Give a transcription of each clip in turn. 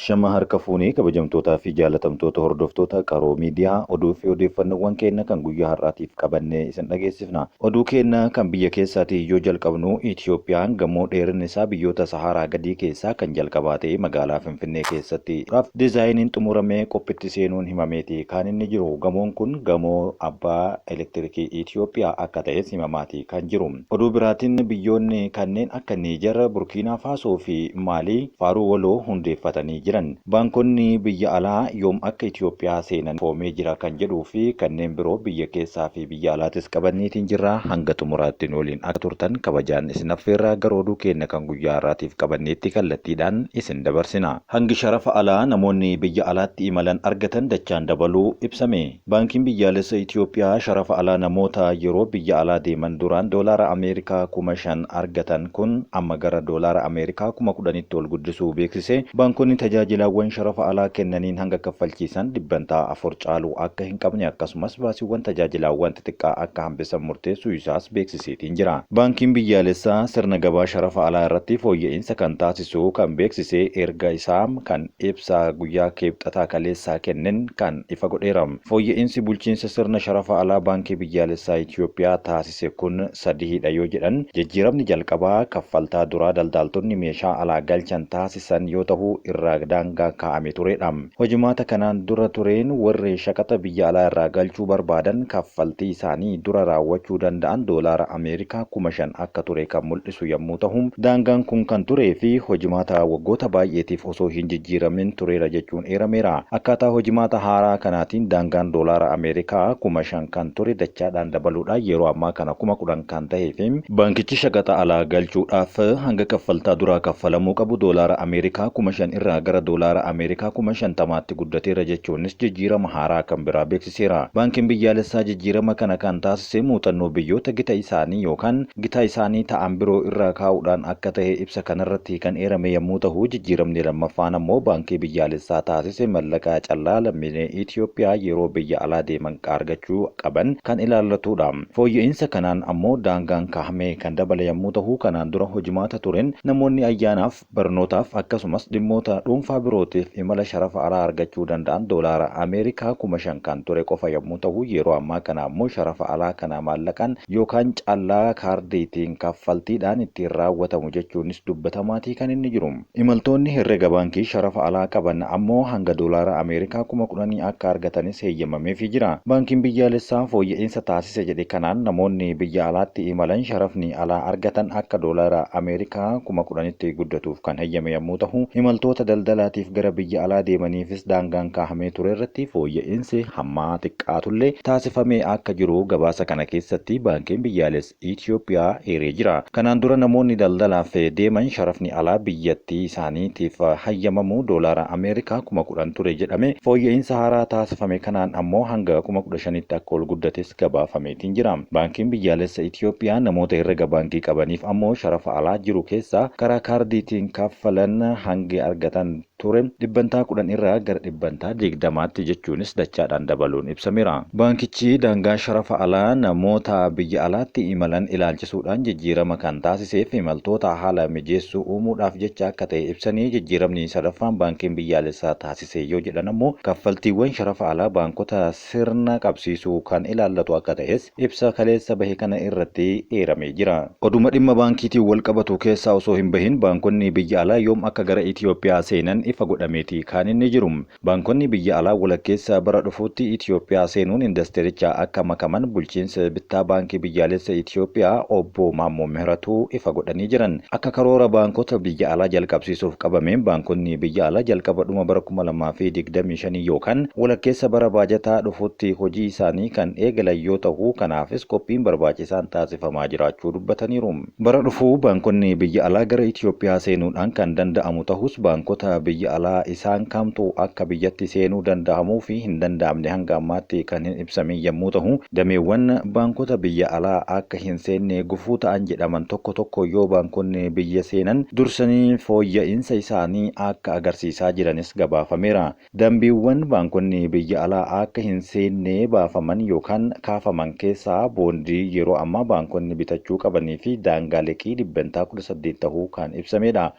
Ashama harka fuunee kabajamtootaa fi jaalatamtoota hordoftoota Qaroo Miidiyaa oduu fi odeeffannoowwan keenya kan guyyaa har'aatiif qabannee isin dhageessifna. Oduu keenya kan biyya keessaatii yoo jalqabnu Itiyoophiyaan gamoo dheerinni isaa biyyoota Sahaaraa gadii keessaa kan jalqabaa ta'e magaalaa Finfinnee keessatti diizaayiniin xumuramee qophitti seenuun himameeti kan inni jiru. Gamoon kun gamoo abbaa elektirikii Itiyoophiyaa akka ta'es himamaati kan jiru. Oduu biraatiin biyyoonni kanneen akka Niijar, Burkiinaa Faasoo fi Maalii faaruu waloo hundeeffatanii jiran. Baankonni biyya alaa yoom akka Itiyoophiyaa seenan foomee jira kan jedhuu fi kanneen biroo biyya keessaa fi biyya alaatis qabanneetiin jirra. Hanga xumuraatti nu waliin akka turtan kabajaan isin affeerraa gara oduu keenya kan guyyaa har'aatiif qabanneetti kallattiidhaan isin dabarsina. Hangi sharafa alaa namoonni biyya alaatti imalan argatan dachaan dabaluu ibsame. Baankiin biyyaalessa Itiyoophiyaa sharafa alaa namoota yeroo biyya alaa deeman duraan doolaara Ameerikaa 5,000 argatan kun amma gara doolaara Ameerikaa 10,000tti ol guddisuu beeksise. Baankonni tajaajilaawwan sharafa alaa kennaniin hanga kaffalchiisan dhibbantaa 4 caaluu akka hin qabne akkasumas baasiiwwan tajaajilaawwan xixiqqaa akka hambisan murteessuu isaas beeksiseetiin jira. Baankiin biyyaalessaa sirna gabaa sharafa alaa irratti fooyya'insa kan taasisu kan beeksise erga isaa kan ibsa guyyaa Kibxataa kaleessaa kennen kan ifa godheera. Fooyya'insi bulchiinsa sirna sharafa alaa Baankii Biyyaalessaa Itiyoophiyaa taasise kun sadiidha yoo jedhan, jijjiiramni jalqabaa kaffaltaa duraa daldaaltonni meeshaa alaa galchan taasisan yoo tahu irraa daangaa kaa'ame turedha. Hojimaata kanaan dura tureen warri shaqaxa biyya alaa irraa galchuu barbaadan kaffaltii isaanii dura raawwachuu danda'an doolaara Ameerikaa 5,000 akka ture kan mul'isu yommuu tahu, daangaan kun kan turee fi hojimaata waggoota baay'eetiif osoo hin jijjiiramin tureera jechuun eerameera. Akkaataa hojimaata haaraa kanaatiin daangaan doolaara Ameerikaa 5,000 kan ture dachaadhaan dabaluudhaan yeroo ammaa kana 10,000 kan tahee fi baankichi shaqaxa alaa galchuudhaaf hanga kaffaltaa duraa kaffalamuu qabu doolaara Ameerikaa 5,000 irraa gara doolaara Ameerikaa 50,000tti guddateera jechuunis jijjiirama haaraa kan biraa beeksiseera. Baankiin biyyaalessaa jijjiirama kana kan taasise muuxannoo biyyoota gita isaanii yookaan gita isaanii ta'an biroo irraa kaa'uudhaan akka tahe ibsa kanarratti kan eerame yommuu tahu, jijjiiramni lammaffaan ammoo baankii biyyaalessaa taasise mallaqa callaa lammiilee Itiyoophiyaa yeroo biyya alaa deeman argachuu qaban kan ilaallatudha. Fooyya'insa kanaan ammoo daangaan kaahame kan dabale yommuu tahu, kanaan dura hojimaata tureen namoonni ayyaanaaf, barnootaaf akkasumas dhimmoota dhuunfaa birootiif imala sharafa alaa argachuu danda'an doolaara Ameerikaa 5,000 kan ture qofa yommuu tahu, yeroo ammaa kana ammoo sharafa alaa kana maallaqaan yookaan callaa kaardiitiin kaffaltiidhaan ittiin raawwatamu jechuunis dubbatamaatii kan inni jiru. Imaltoonni herrega baankii sharafa alaa qaban ammoo hanga doolaara Ameerikaa 10,000 akka argatanis heeyyamameefii jira. Baankiin biyyaalessaa fooyya'insa taasise jedhe kanaan namoonni biyya alaatti imalan sharafni alaa argatan akka doolaara Ameerikaa 10,000tti guddatuuf kan heyyame yommuu tahu, imaltoota daldalaatiif gara biyya alaa deemaniifis daangaan kaahamee ture irratti fooyya'insi hammaa xiqqaatullee taasifamee akka jiru gabaasa kana keessatti Baankiin Biyyaalessa Itiyoophiyaa eeree jira. Kanaan dura namoonni daldalaaf deeman sharafni alaa biyyattii isaaniitiif hayyamamu doolaara Ameerikaa 10,000 ture jedhame. Fooyya'insa haaraa taasifame kanaan ammoo hanga 15,000tti akka ol guddates gabaafameetiin jira. Baankiin Biyyaalessa Itiyoophiyaa namoota herrega baankii qabaniif ammoo sharafa alaa jiru keessaa karaa kaardiitiin kaffalan hangi argatan ture dhibbantaa 10 irraa gara dhibbantaa 20tti jechuunis dachaadhaan dabaluun ibsameera. Baankichi daangaa sharafa alaa namoota biyya alaatti imalan ilaalchisuudhaan jijjiirama kan taasiseef imaltoota haala mijeessuu uumuudhaaf jecha akka ta'e ibsanii, jijjiiramni sadaffaan baankiin biyyaalessaa taasise yoo jedhan ammoo kaffaltiiwwan sharafa alaa baankota sirna qabsiisuu kan ilaallatu akka ta'es ibsa kaleessa bahe kana irratti eeramee jira. Oduma dhimma baankiitiin walqabatu keessaa osoo hin bahin baankonni biyya alaa yoom akka gara Itiyoophiyaa seenan ifa godhameeti kan inni jiru. Baankonni biyya alaa walakkeessa bara dhufuutti Itiyoophiyaa seenuun indastericha akka makaman bulchiinsa bittaa Baankii Biyyaalessa Itiyoophiyaa Obbo Maammoo Mihiratuu ifa godhanii jiran. Akka karoora baankota biyya alaa jalqabsiisuuf qabameen baankonni biyya alaa jalqaba dhuma bara 2025 yookaan walakkeessa bara baajataa dhufuutti hojii isaanii kan eegalan yoo tahu, kanaafis qophiin barbaachisaan taasifamaa jiraachuu dubbataniiru. Bara dhufu baankonni biyya alaa gara Itiyoophiyaa seenuudhaan kan danda'amu tahus baankota biyya alaa isaan kamtu akka biyyatti seenuu danda'amuu fi hin danda'amne hanga ammaatti kan hin ibsamin yammuu tahu, dameewwan baankota biyya alaa akka hin seenne gufuu ta'an jedhaman tokko tokko yoo baankonni biyya seenan dursanii fooyya'insa isaanii akka agarsiisaa jiranis gabaafameera. Dambiiwwan baankonni biyya alaa akka hin seenne baafaman yookaan kaafaman keessaa boondii yeroo ammaa baankonni bitachuu qabanii fi daangaa liqii dhibbentaa 18 tahuu kan ibsameedha.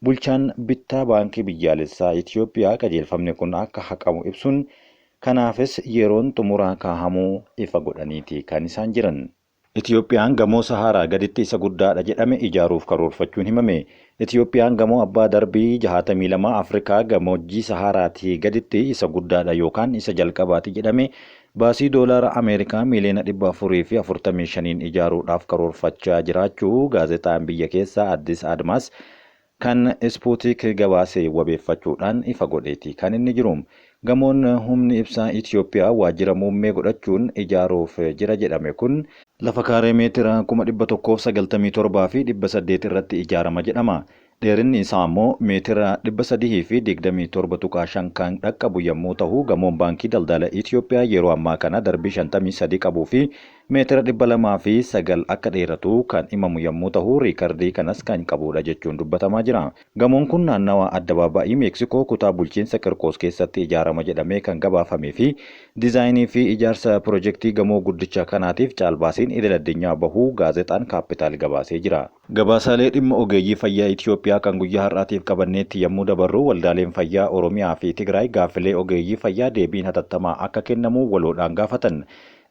Bulchaan bittaa Baankii Biyyaalessaa Itiyoophiyaa qajeelfamni kun akka haqamu ibsuun kanaafis yeroon xumuraa kaahamuu ifa godhaniiti kan isaan jiran. Itiyoophiyaan gamoo Sahaaraa gaditti isa guddaadha jedhame ijaaruuf karoorfachuun himame. Itiyoophiyaan gamoo abbaa darbii 62 Afrikaa gammoojjii Sahaaraatii gaditti isa guddaadha yookaan isa jalqabaati jedhame baasii doolaara Ameerikaa miiliyoona 445n ijaaruudhaaf karoorfachaa jiraachuu gaazexaan biyya keessaa Addis Admaas kan Ispuutik gabaase wabeeffachuudhaan ifa godheeti kan inni jiru. Gamoon humni ibsaa Itiyoophiyaa waajjira muummee godhachuun ijaaruuf jira jedhame kun lafa kaaree meetira 197,800 irratti ijaarama jedhama. Dheerinni isaa immoo meetira 327.5 kan dhaqqabu yommuu ta'u, gamoon Baankii Daldala Itiyoophiyaa yeroo ammaa kana darbii 53 qabuu fi meetira 209 akka dheeratu kan himamu yommuu ta'u, riikardii kanas kan qabudha jechuun dubbatamaa jira. Gamoon kun naannawa addabaabaayii Meeksikoo kutaa bulchiinsa Qirqoos keessatti ijaarama jedhamee kan gabaafamee fi diizaayinii fi ijaarsa pirojektii gamoo guddicha kanaatiif caalbaasiin idil addunyaa bahuu gaazexaan Kaappitaal gabaasee jira. Gabaasaalee dhimma ogeeyyii fayyaa Itiyoophiyaa kan guyyaa har'aatiif qabanneetti yommuu dabarru, waldaaleen fayyaa Oromiyaa fi Tigraay gaaffilee ogeeyyii fayyaa deebiin hatattamaa akka kennamu waloodhaan gaafatan.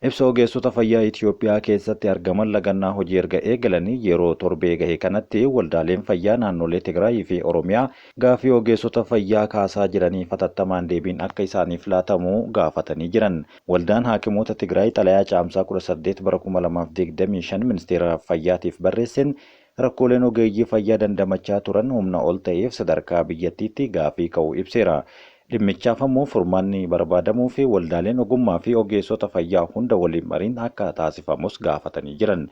Ibsa ogeessota fayyaa Itiyoophiyaa keessatti argaman lagannaa hojii erga eegalanii yeroo torbee gahe kanatti waldaaleen fayyaa naannolee Tigraayii fi Oromiyaa gaaffii ogeessota fayyaa kaasaa jiraniif hatattamaan deebiin akka isaaniif laatamu gaafatanii jiran. Waldaan Haakimoota Tigraay xalayaa Caamsaa 18 bara 2025 Ministeera Fayyaatiif barreesseen rakkooleen ogeeyyii fayyaa dandamachaa turan humna ol ta'eef sadarkaa biyyattiitti gaaffii ka'uu ibseera. Dhimmichaaf ammoo furmaanni barbaadamuu fi waldaaleen ogummaa fi ogeessota fayyaa hunda waliin mariin akka taasifamus gaafatanii jiran.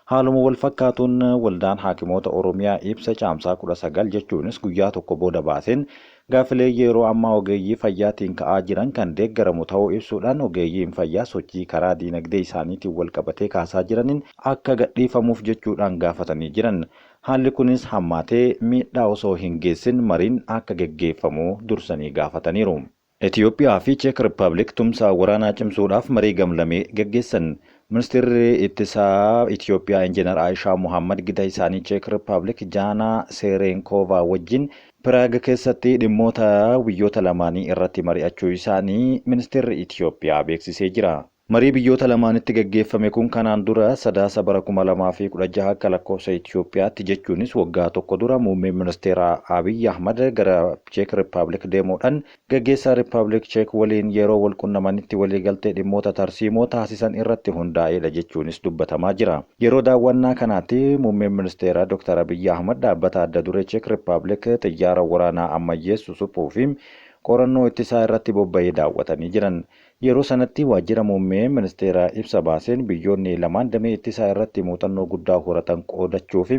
Haaluma wal fakkaatuun waldaan Haakimoota Oromiyaa ibsa Caamsaa 19 jechuunis guyyaa tokko booda baaseen gaaffilee yeroo ammaa ogeeyyii fayyaatiin ka'aa jiran kan deeggaramu ta'uu ibsuudhaan ogeeyyiin fayyaa sochii karaa diinagdee isaaniitiin wal qabatee kaasaa jiraniin akka gadhiifamuuf jechuudhaan gaafatanii jiran. Haalli kunis hammaatee miidhaa osoo hin geessin mariin akka geggeeffamu dursanii gaafataniiru. Itiyoophiyaa fi Cheek Rippabilik tumsa waraanaa cimsuudhaaf marii gamlamee geggeessan. Ministirri Ittisaa Itiyoophiyaa Injiinar Ayishaa Mohaammad gita isaanii Cheek Rippabilik Jaanaa Seereenkoovaa wajjin Piraag keessatti dhimmoota biyyoota lamaanii irratti mari'achuu isaanii Ministeerri Itiyoophiyaa beeksisee jira. Marii biyyoota lamaanitti gaggeeffame kun kanaan dura Sadaasa bara 2016 akka lakkoofsa Itiyoophiyaatti jechuunis waggaa tokko dura muummeen ministeeraa Abiy Ahmad gara Cheek Rippabilik deemuudhaan gaggeessaa Rippabilik Cheek waliin yeroo wal qunnamanitti waliigaltee dhimmoota tarsiimoo taasisan irratti hundaa'eedha jechuunis dubbatamaa jira. Yeroo daawwannaa kanaatti muummeen ministeeraa Dr. Abiy Ahmad dhaabbata adda duree Cheek Rippabilik xiyyaara waraanaa ammayyeessu suphuu fi qorannoo ittisaa irratti bobba'ee daawwatanii jiran. Yeroo sanatti waajjira muummee ministeeraa ibsa baaseen biyyoonni lamaan damee ittisaa irratti muuxannoo guddaa horatan qoodachuu fi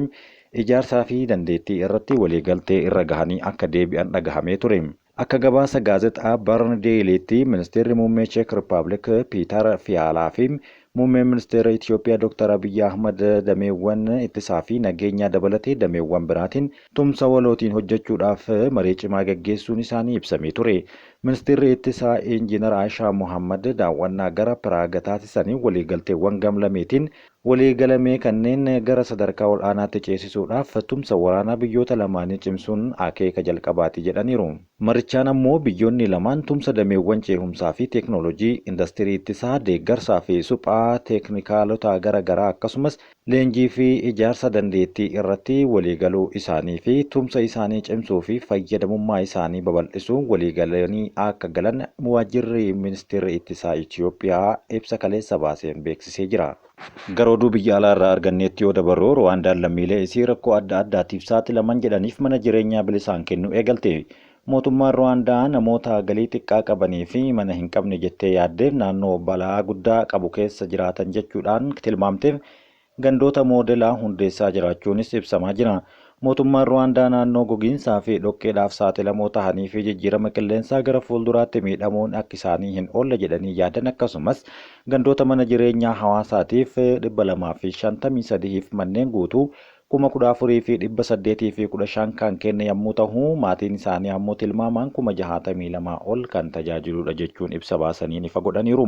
ijaarsaa fi dandeettii irratti waliigaltee irra gahanii akka deebi'an dhagahamee ture. Akka gabaasa gaazexaa Barn Deeyiliitti ministeerri muummee Cheek Rippabilik Piitar Fiyaalaa fi muummeen ministeera Itiyoophiyaa Dr. Abiy Ahmad dameewwan ittisaa fi nageenyaa dabalatee dameewwan biraatiin tumsa walootiin hojjechuudhaaf marii cimaa gaggeessuun isaanii ibsamee ture. Ministeerri ittisaa Injiinar Ayishaa Mohammad daawwannaa gara Piraaga taasisanii waliigalteewwan gamlameetiin waliigalamee kanneen gara sadarkaa ol'aanaatti ceesisuudhaaf tumsa waraanaa biyyoota lamaanii cimsuun akeeka jalqabaati jedhaniiru. Marichaan ammoo biyyoonni lamaan tumsa dameewwan ceehumsaa fi teeknooloojii, indastirii ittisaa, deeggarsaa fi suphaa teeknikaalota gara garaa akkasumas leenjii fi ijaarsa dandeettii irratti waliigaluu isaanii fi tumsa isaanii cimsuu fi fayyadamummaa isaanii babal'isuun waliigalanii akka galan waajjirri ministeerri ittisaa Itiyoophiyaa ibsa kaleessa baaseen beeksisee jira. Gara oduu biyya alaa irraa arganneetti yoo dabarru, Ruwaandaan lammiilee isii rakkoo adda addaatiif saaxilaman jedhaniif mana jireenyaa bilisaan kennuu eegalte. Mootummaan Ruwaandaa namoota galii xiqqaa qabanii fi mana hin qabne jettee yaaddeef naannoo balaa guddaa qabu keessa jiraatan jechuudhaan tilmaamteef gandoota moodelaa hundeessaa jiraachuunis ibsamaa jira. Mootummaan Ruwaandaa naannoo gogiinsaa fi dhoqqeedhaaf saaxilamoo ta'anii fi jijjiirama qilleensaa gara fuulduraatti miidhamuun akka isaanii hin oolle jedhanii yaadan akkasumas gandoota mana jireenyaa hawaasaatiif 253f manneen guutuu 14,815 kan kenne yommuu ta'u, maatiin isaanii ammoo tilmaamaan 62,000 ol kan tajaajiludha jechuun ibsa baasaniin ifa godhaniiru.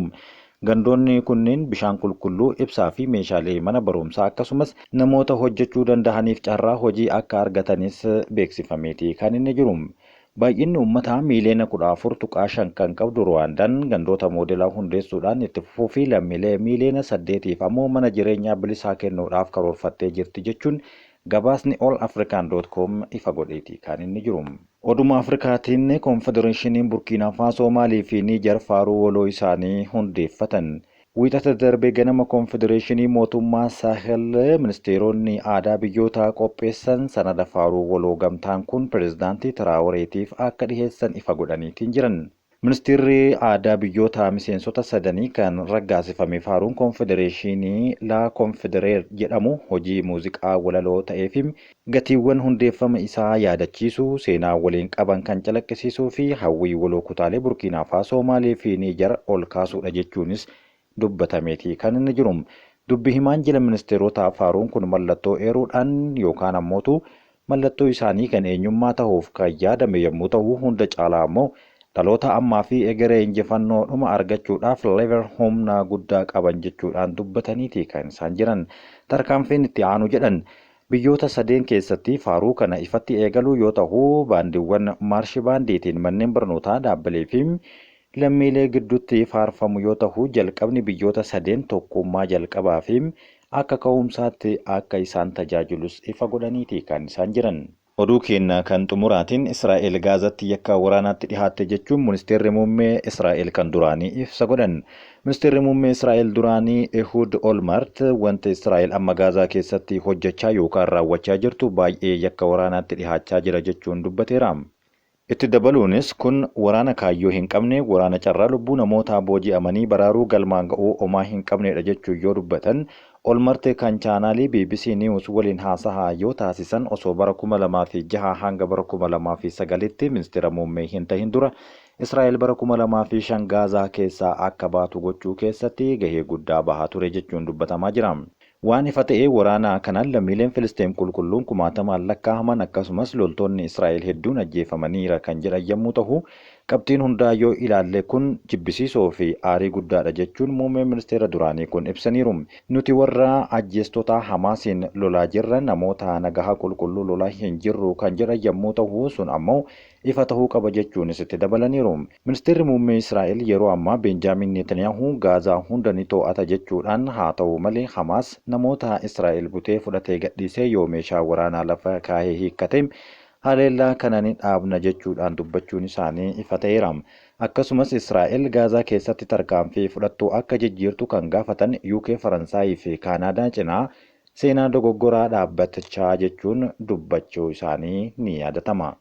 Gandoonni kunneen bishaan qulqulluu, ibsaa fi meeshaalee mana barumsaa akkasumas namoota hojjechuu danda'aniif carraa hojii akka argatanis beeksifameeti kan inni jiru. Baay'inni uummataa miiliyoona 14.5 kan qabdu Ruwaandaan gandoota moodelaa hundeessuudhaan itti fufuu fi lammiilee miiliyoona 8f ammoo mana jireenyaa bilisaa kennuudhaaf karoorfattee jirti jechuun gabaasni allafrican.com ifa godheeti kan inni jiru. Oduma Afrikaatiin Koonfedereeshiniin Burkiinaa Faasoo, Maalii fi Niijar faaruu waloo isaanii hundeeffatan. Wiixata darbe ganama Koonfedereeshinii Mootummaa Saahel ministeeronni aadaa biyyootaa qopheessan sanada faaruu waloo gamtaan kun pireezidaantii Tiraaworeetiif akka dhiheessan ifa godhaniitiin jiran. Ministeerri aadaa biyyoota miseensota sadanii kan raggaasifame faaruun Koonfedereeshinii La Koonfedereer jedhamu hojii muuziqaa walaloo ta'ee fi gatiiwwan hundeeffama isaa yaadachiisuu, seenaa waliin qaban kan calaqqisiisuu fi hawwii waloo kutaalee Burkiinaa Faasoo, Maalii fi Niijar ol kaasuudha jechuunis dubbatameeti kan inni jiru. Dubbi himaan jila ministeerotaa faaruun kun mallattoo eeruudhaan yookaan ammootu mallattoo isaanii kan eenyummaa ta'uuf kan yaadame yommuu ta'u, hunda caalaa ammoo dhaloota ammaa fi egeree injifannoo dhuma argachuudhaaf lever humna guddaa qaban jechuudhaan dubbataniiti kan isaan jiran. Tarkaanfiin itti aanu jedhan biyyoota sadeen keessatti faaruu kana ifatti eegaluu yoo ta'u, baandiiwwan maarshi baandiitiin manneen barnootaa, dhaabbilee fi lammiilee gidduutti faarfamu yoo ta'u, jalqabni biyyoota sadeen tokkummaa jalqabaa fi akka ka'umsaatti akka isaan tajaajilus ifa godhaniiti kan isaan jiran. Oduu keenya kan xumuraatiin Israa'el Gaazatti yakka waraanaatti dhihaatte jechuun ministeerri muummee Israa'el kan duraanii ibsa godhan. Ministeerri muummee Israa'el duraanii Ehud Olmert wanta Israa'el amma Gaazaa keessatti hojjechaa yookaan raawwachaa jirtu baay'ee yakka waraanaatti dhihaachaa jira jechuun dubbateera. Itti dabaluunis kun waraana kaayyoo hin qabne, waraana carraa lubbuu namootaa booji'amanii baraaruu galmaan ga'uu omaa hin qabnedha jechuun yoo dubbatan, Olmert kan chaanaalii BBC News waliin haasahaa yoo taasisan osoo bara 2006 hanga bara 2009tti ministeera muummee hin tahin dura Israa'el bara 2005 Gaazaa keessaa akka baatu gochuu keessatti gahee guddaa bahaa ture jechuun dubbatamaa jira. Waan ifa ta'e waraana kanaan lammiileen Filisxeem qulqulluun kumaatamaan lakkaa'aman akkasumas loltoonni Israa'el hedduun ajjeefamaniira kan jedhan yommuu ta'u, qabxiin hundaa yoo ilaalle kun jibbisiisoo fi aarii guddaadha jechuun muummeen ministeera duraanii kun ibsaniiru. Nuti warra ajjeestota Hamaasiin lolaa jirra, namoota nagahaa qulqulluu lolaa hin jirru kan jedhan yommuu ta'u, sun ammoo ifa ta'uu qaba jechuunis itti dabalaniiru. Ministeerri muummee Israa'el yeroo ammaa Beenjaamin Netanyaahuu Gaazaa hunda ni to'ata jechuudhaan haa ta'u malee Hamaas namoota Israa'el butee fudhatee gadhiisee yoo meeshaa waraanaa lafa kaahee hiikkate haleellaa kana ni dhaabna jechuudhaan dubbachuun isaanii ifa ta'eera. Akkasumas Israa'el Gaazaa keessatti tarkaanfii fudhattu akka jijjiirtu kan gaafatan UK, Faransaayii fi Kaanaadaa cinaa seenaa dogoggoraa dhaabbatichaa jechuun dubbachuu isaanii ni yaadatama.